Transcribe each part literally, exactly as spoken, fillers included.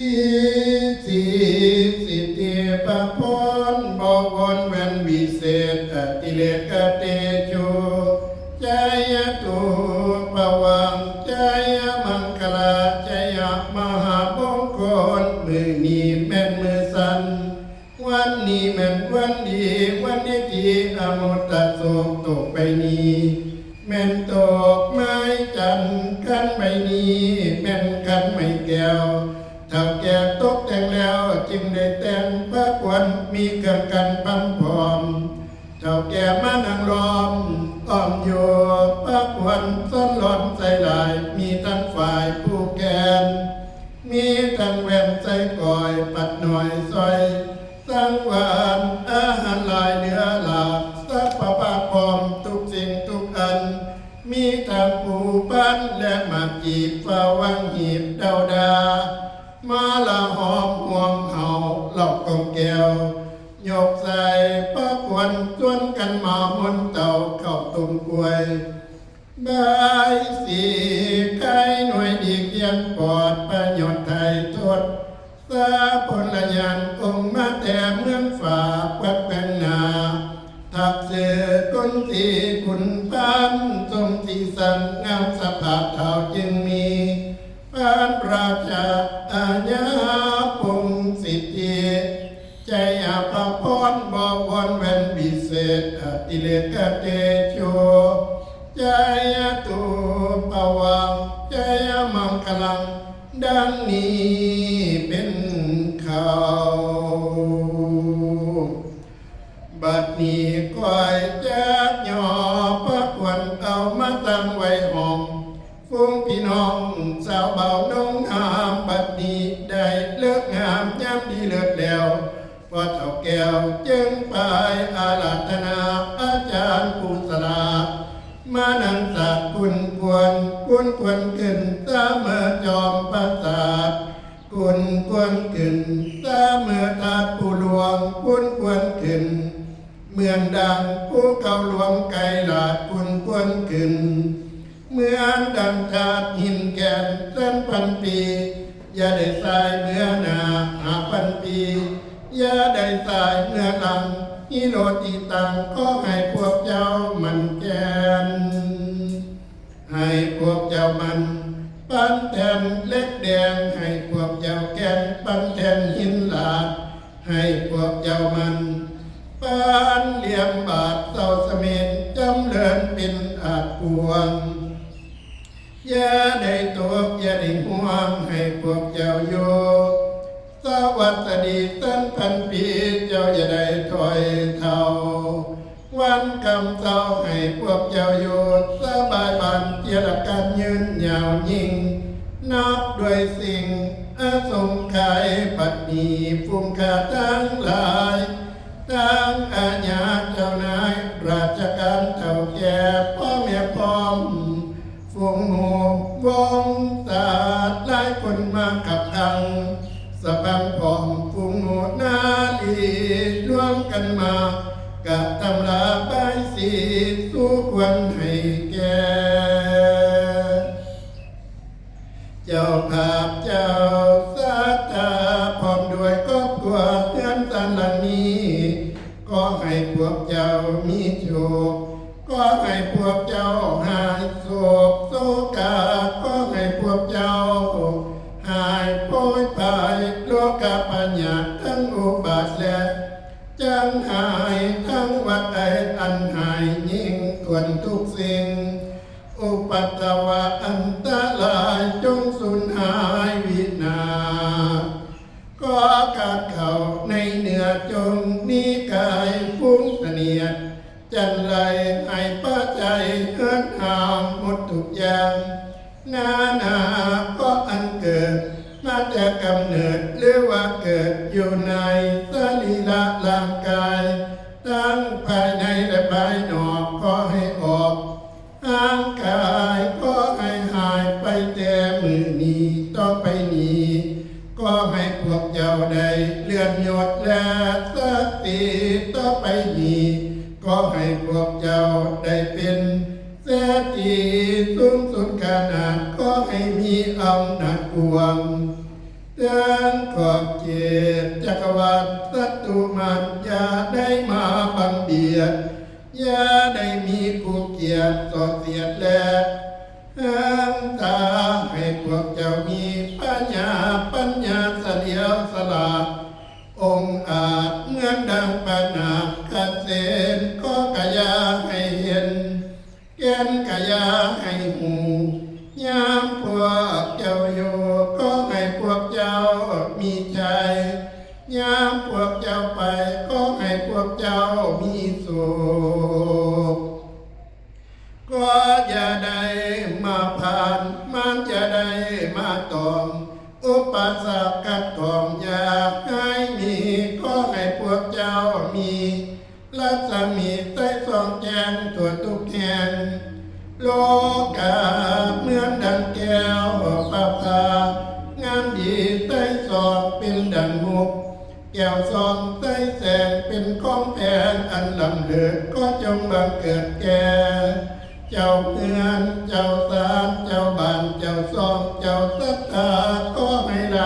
สีสิทธิประพรบวรแว่นวิเศษอติเลกเตโช จายตุปวัง จายมังคลา จายมหามงคล มื้อนี้แม่นมื้อสัน วันนี้แม่นวันดี วันดีที่อมตะโศกตกไปนี้ แม่นตกไม้จันทร์ ขันใบนี้แม่นขันไม้แก้ว เฒ่าแก่ตกแต่งแล้วจึงได้แต่ง พระควรมีเครื่องกันปั๊มพร้อม เฒ่าแก่มานั่งล้อมอ้อมโยก พระควรซ้อนล้อมใส่หลาย มีทั้งฝ่ายผู้แคน มีทั้งแว่นใส่ก่อย ปัดหน่อยซอย สังวานอาหารหลายเหลือหลาก สัพพะพร้อมทุกสิ่งทุกอัน มีทั้งปูปันและหมากจีบ ฟ้าวังหีบเดาดา มาละหอมห่วงเฮาเหล่ากองแก้ว ยกใส่พระควรชวนกันมามนเตาเข้าต้มกล้วย บายสีไข่หน่วยดีเพียงปลอดประโยชน์ไถ่โทษ สาพลยานองค์มาแต่เมืองฟ้าวัดแปงนา ทับเสือคนสีขุนพันทรงสีสันงามสะพาดเท้าจึงมี พระราชาอาญาพงศิทธิ ชัยอภพรบวรแว่นวิเศษอติเลกเตโช ชัยตุปวัง ชัยมังคลัง ดังนี้เป็นข่าว บัดนี้ข้อยจักย่อพระควรเอามาตั้งไว้ห้อง ฝูงพี่น้องชาวเบาหนองหาม บัดนี้ได้เลิกงามยามดีเลิศแล้ว พ่อเฒ่าแก้วจึงไปอาราธนาอาจารย์ผู้สลาด มานั่งสาดคุณควร คุณควรขึ้นเสมอจอมปราสาท คุณควรขึ้นเสมอธาตุผู้หลวง คุณควรขึ้น เหมือนดังภูเขาหลวงไกรลาด คุณควรขึ้น เหมือนดังธาตุหินแก่นแสนพันปี อย่าได้สายเมือหน้าห้าพันปี อย่าได้สายเมือหลัง ฮิโรติตัง ขอให้พวกเจ้ามั่นแก่น ให้พวกเจ้ามันปันแท่นเหล็กแดง ให้พวกเจ้าแก่นปันแท่นหินหลาด ให้พวกเจ้ามันปันเหลี่ยมบาทเศร้าเสม็นจำเริญเป็นอาจกวง อย่าได้ตกอย่าได้ห่วง ให้พวกเจ้าอยู่สวัสดีสันพันปี เจ้าอย่าได้ถอยเท่า วันคำเศร้าให้พวกเจ้าอยู่สบายบ้านเทียรกันยืนยาวยิ่ง นับด้วยสิ่งอสงไขย บัดนี้ฝูงข้าทั้งหลาย ทั้งอาญาเจ้านาย ราชการเฒ่าแก่ พ่อแม่พร้อม ฝูงหมู่วงศาหลายคนมาขับขัง สะพังพร้อมฝูงหมู่นาลีรวมกันมา กะทำลาบายสีสู่ควรให้แก่ เจ้าภาพเจ้าศรัทธาพร้อมด้วยครอบครัวเฮือนซานหลังนี้ ขอให้พวกเจ้ามีโชค ขอให้พวกเจ้าหายโศกโศกา ขอให้พวกเจ้าหายโพยภัยโรคาพยาธิทั้งอุบาทและ จังหายทั้งวัฏไออันหายยิ่งควรทุกสิ่ง อุปัทวะอันตรายจงสูญหายวินาศ ขอขาดเข้าในเนื้อจงหนีกายฟุ้งเสนียด จันไรให้พระใจเฮือนหามหมดทุกอย่าง นานาก็อันเกิดมาแต่กำเนิด หรือว่าเกิดอยู่ในสรีระร่างกาย ทั้งภายในและภายนอกก็ให้ออก ร่างกายก็ให้หายไปแต่มื้อนี้ต่อไปนี้ ก็ให้พวกเจ้าได้เลื่อนยศและศักดิ์ศรีต่อไปนี้ ก็ให้พวกเจ้าได้เป็นเศรษฐีสูงสุดขนาด ก็ให้มีอำนาจกว้าง ทั้งขอบเขตจักรวาลศัตรูมารอย่าได้มาบังเบียด อย่าได้มีคู่เกียดส่อเสียดแล หันตาให้พวกเจ้ามีปัญญา ปัญญาเฉลียวฉลาด องอาจเหมือนดังปะนาคเสน ก็กะอย่าให้เห็น แก่นกะอย่าให้หู ยามพวกเจ้าอยู่ ก็ให้พวกเจ้ามีชัย ยามพวกเจ้าไป ก็ให้พวกเจ้ามีสุข ก็อย่าได้มาผ่าน มันจะได้มาตอง อุปสรรคขัดข้องอย่าให้มี ก็ให้พวกเจ้ามี รัศมีใสส่องแจ้งทั่วทุกแห่ง โลกาเหมือนดังแก้วประภา งามดีใสส่องเป็นดังมุก แก้วส่องใสแสงเป็นของแพงอันล้ำเลิศ ก็จงบังเกิดแก่ เจ้าเฮือน เจ้าศาล เจ้าบ้าน เจ้าซอง เจ้าศรัทธา ขอให้ไหล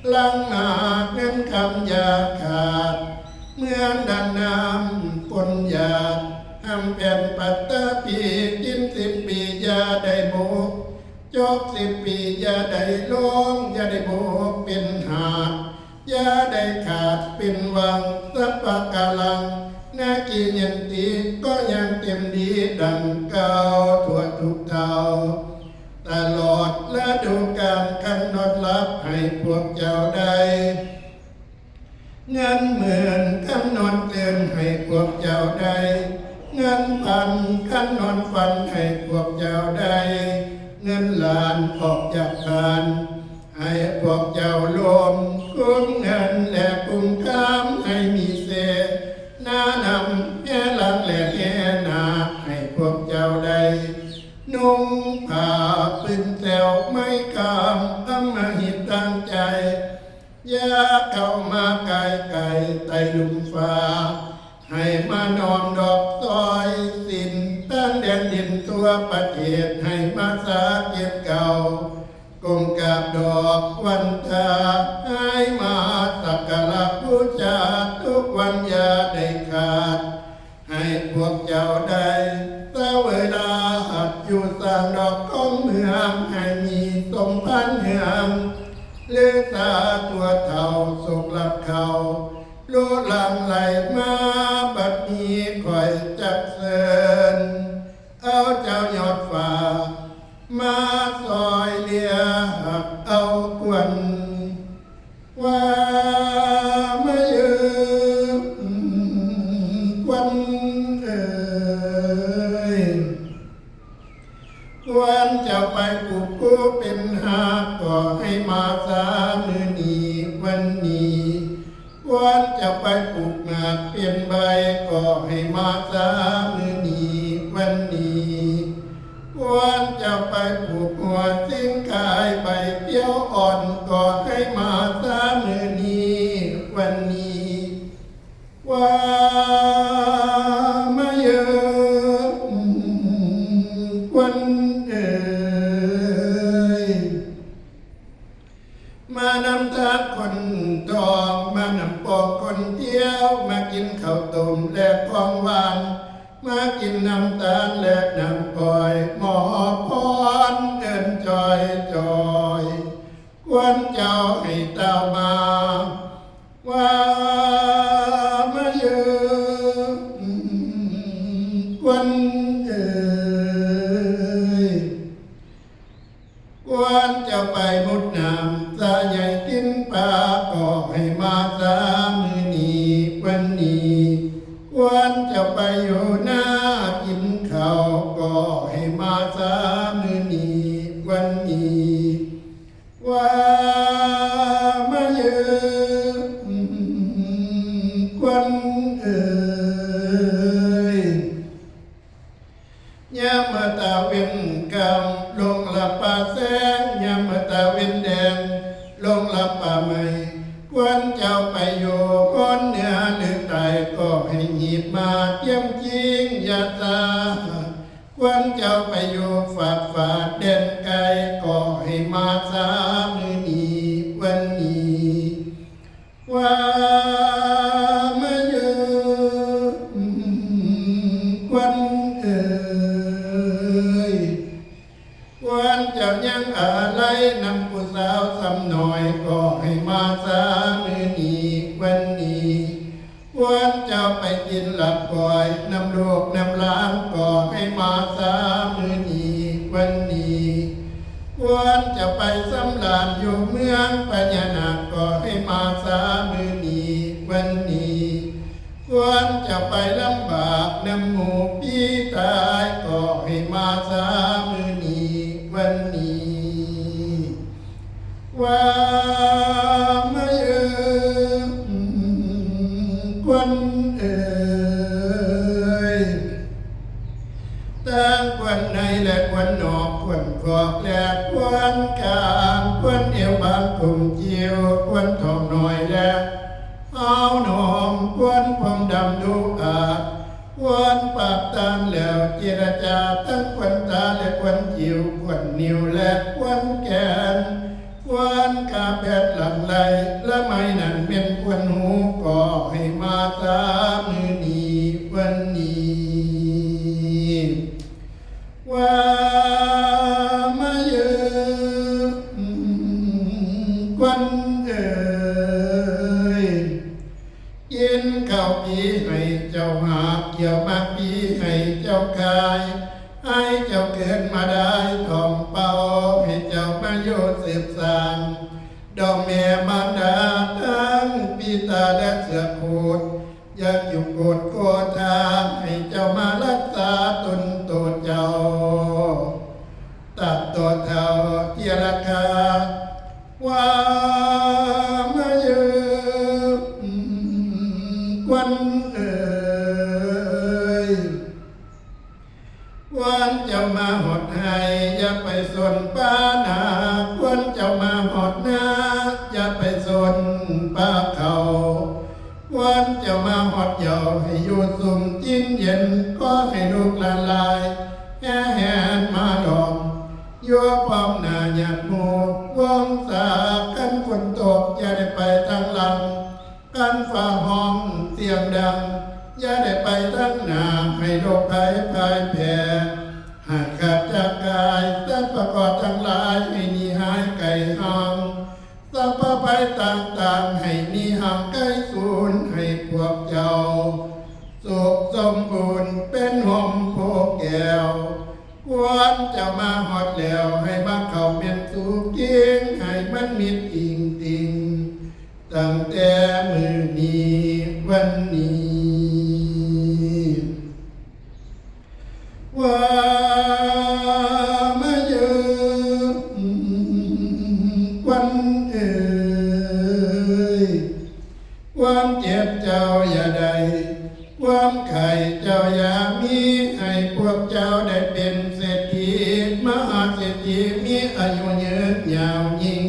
หลั่งมาเงินคำอย่าขาด เหมือนดังน้ำฝนหยาด หำแผ่นปัตตภี กินสิบปีอย่าได้บก จกสิบปีอย่าได้ลง อย่าได้บกเป็นหาด อย่าได้ขาดเป็นวัง สัพพะกาลัง นากิยันติ ก็ยังเต็มดีดังเก่าทั่วทุกเท่า ตลอดฤดูกาล ขันนอนหลับให้พวกเจ้าได้ เงินหมื่นขันนอนตื่นให้พวกเจ้าได้ เงินพันขันนอนฝันให้พวกเจ้าได้ เงินล้านออกจากบ้าน ให้พวกเจ้าลม คุ้มเงินและคุ้มคำให้มีเสนานำ แห่หลังและแห่หน้า ให้พวกเจ้าได้ นุ่งผ้าปืนแถวไม้คำ อำมหิตตั้งใจ อย่าเข้ามาใกล้ไกลใต้ลุ่มฟ้า ให้มาน้อมดอกซอยสิน ตั้งแดนดินทั่วประเทศ ให้มาสาเก็บเก่า ก้มกราบดอกวันทา ให้มาสักการะบูชาทุกวันอย่าได้ขาด ให้พวกเจ้าได้เสวยลาหัดอยู่สร้างดอกของเมือง ให้มีสมพันธ์เฮือง หรือสาตัวเท่าสุขลับเขา ลูหลั่งไหลมาบัดนี้คอยจักเสิน เอาเจ้ายอดฟ้า มาซอยเหลือหักเอาควัน ว่ามายืมควันเอ่ย ควรจะไปปลูกผู้เป็นหากก็ให้มาสามื้อนี้วันนี้ ควรจะไปปลูกหมากเป็นใบก็ให้มาสามื้อนี้วันนี้ ควรจะไปปลูกหัวสิงขายใบเปรี้ยวอ่อนก็ให้มาสามื้อนี้วันนี้ ว่ามาเยิมควันเอ่ย มานำทางคนทอง มานำปองคนเที่ยว มากินข้าวต้มและของหวาน มากินน้ำตาลและน้ำอ้อย หมอพรเอิ้นจอยจอย ควรเจ้าให้เต้ามา ว่ามาเยิมควันเอ่ย ควรเจ้าไปมุดน้ำสาใหญ่กินปลา ก็ให้มาสามื้อนี้วันนี้ ควรเจ้าไปอยู่นากินข้าว ก็ให้มาสามื้อนี้วันนี้ ว่ามาเยิมควันเอ่ย ยามเมื่อตาเว็นกำลงหลับป่าแสง ยามเมื่อตาเว็นแดงลงหลับป่าใหม่ ควรเจ้าไปอยู่ฮ้อนเหนือหรือใต้ ก็ให้หยิบมาเตรียมจิงอย่าซา ควรเจ้าไปอยู่ฝากฟ้าแดนไกล ก็ให้มาสามื้อนี้วัน ว่ามาเยินควันเอ่ย ควันเจ้ายังอาลัยนำผู้สาวซ้ำน้อย ก็ให้มาซามื้อนี้วันนี้ ควันเจ้าไปกินลาบก้อยนำลูกนำหลาน ก็ให้มาซามื้อนี้วันนี้ ควันเจ้าไปสำราญอยู่เมืองพญานาค ก็ให้มาซามื้อนี้วันนี้ ควันเจ้าไปลำบากนำหมู่พี่ตาย ก็ให้มาซามื้อนี้วันนี้ ว่ามาเยินควันเอ่ย ทั้งควันในและควันนอก ควันคอกและควันกลาง ควันเอวบางผมจิ๋ว ควันท้องน้อยและเฮานอม ควันผมดำดูอาด ควันปากตานแล้วเจรจา ทั้งควันตาและควันจิ๋ว ควันนิ้วและควันแขน ควันกาแฟหลั่งไหล ละไมนั้นเป็นควันหู ก็ให้มาซามื้อนี้วันนี้ ว่ามาเยินควันเอ่ย กินข้าวปีให้เจ้าหาบ เกี่ยวหมากปีให้เจ้าขาย ให้เจ้าเกิดมาได้ท้องเปล่า ให้เจ้ามาอยู่สืบสาน ดองแม่มารดาทั้งปีตาและเสื้อโคต อย่าอยู่โกรธโกธา ให้เจ้ามารักษาตนโตเจ้า ตัดตัวเท่าที่ราคา ว่ามาเยินควันเอ่ย ควันเจ้ามาหอดไห้ อย่าไปสนป้านา ควันเจ้ามาหอดนา อย่าไปสนป้าเขา ควันเจ้ามาหอดเหย้า ให้อยู่ซุ่มกินเย็น ขอให้ลูกหลานหลาย แห่แหนมาล้อม อยู่พร้อมหน้าญาติหมู่วงศา คันฝนตกอย่าได้ไปทางหลัง คันฟ้าฮ้องเสียงดัง อย่าได้ไปทางหน้า ให้โรคภัยพ่ายแพ้ หากขาดจากกาย สรรพเคราะห์ทั้งหลายให้หนีหายไกลห่าง สรรพภัยต่างๆ ให้หนีห่างไกลสูญ ให้พวกเจ้าสุขสมบูรณ์เป็นห่มโพธิ์แก้ว ควันเจ้ามาฮอดแล้ว ให้มาเข้าแม่นสู่กิ่ง ให้มันมิดอิงติ่ง ตั้งแต่มื้อนี้วันนี้ ว่ามาเยินควันเอ่ย ความเจ็บเจ้าอย่าได้ ความไข้เจ้าอย่ามี ให้พวกเจ้าได้เป็นเศรษฐี มหาเศรษฐี มีอายุยืนยาวยิ่ง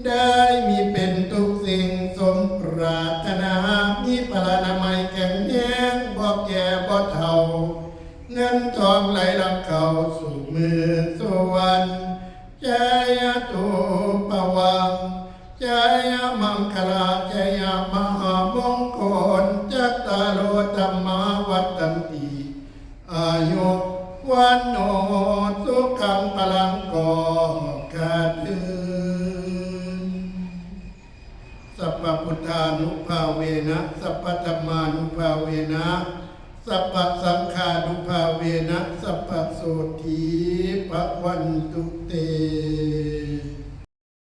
ได้มีเป็นทุกสิ่งสมปรารถนา มีพลานามัยแข็งแรง บ่แก่บ่เฒ่า เงินทองไหลหลั่งเข้าสู่มือสู่วัน จายะตูปวัง จายะมังคลา จายะมหามงคล จัตตาโรธัมมาวัตตันติ อายุ วันโน สุขัง พลัง ก็ขาดเกิน สัพพพุทธานุภาเวนะ สัพพธรรมานุภาเวนะ สัพพสังฆานุภาเวนะ สัพพโสตถีภะวันตุเต